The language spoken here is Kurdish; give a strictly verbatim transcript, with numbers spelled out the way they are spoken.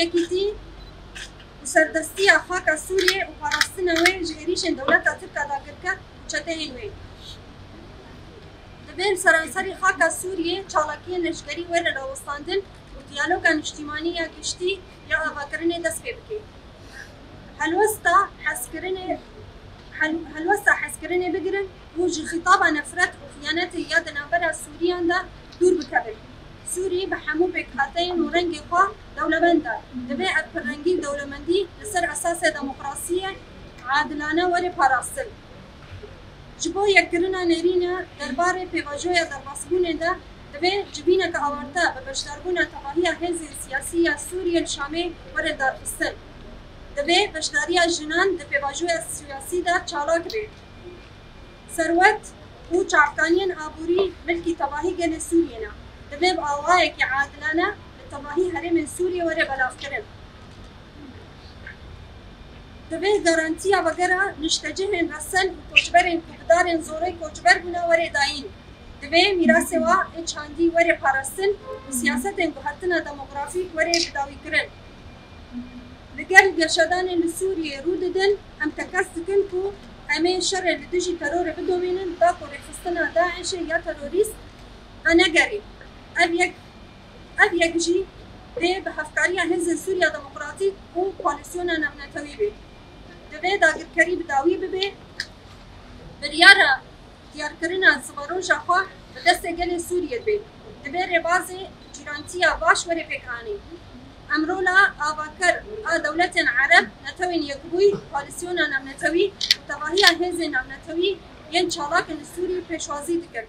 Yekîtî û serdestiya xaka Sûriyê û parastina wê ji êrîşên dewleta Tirk a dagirker û çeteyên wê. Divê li seranserî xaka Sûriyê çalakiyên leşkerî were rawestandin û diyaloga niştîmanî ya giştî ya avakirinê dest pê bike. Helwesta hezkirinê, hel-, helwesta hezkirinê bigirin û ji xîtaba nefret û xiyanetê ya di navbera Sûriyan de dûr bikevin. Sûrî bi hemû pêkhateyên û rengê xwe dewlemend e. Divê ev pirrengî û dewlemendî li ser esasê demokrasiyê adilane were parastin. Ji bo yekkirina nêrîne derbarê pêvajoya derbasbûnê de divê civîneke awarte bi beşdarbûna tevahiya hêzên siyasî ya Sûriyê li Şamê were darxistin. Divê beşdariya jinan di pêvajoya siyasî de çalak be. Serwet û çavkaniyên aborî milkî tevahî gelê Sûriyê ne. Divê bi awayekî adilane li tevahî herêmên Sûriyê were belavkirin. Divê garantiya vegera niştecihên resen û koçberên ku bi darên zorê koçber bûne were dayîn. Divê mîrasê wa ê çandî were parastin û siyasetên guhertina demografîk were bidawîkirin. Li gel geşedanên li Sûriyê rû didin, em tekez dikin ku em ê şerê li dijî terorê bidomînin, da ku rêxistina DAIŞê ya terorîst venegerî. Ev yek, ev yek jî dê bi hevkariya Hêzên Sûriya Demokratîk û Koalîsyona Navnetewî be. Divê dagirkerî bi dawî bibe. Biryara diyarkirina siberoja xwe bi destê gelê Sûriyê dibe. Divê rêbazê cîrantiya baş were pêkanîn. Em rola avaker a dewletên Ereb, Netewên Yekbûyî, Koalîsyona Navnetewî û tevahiya hêzên navnetewî yên çalak in li Sûrî pêşwazî dikin.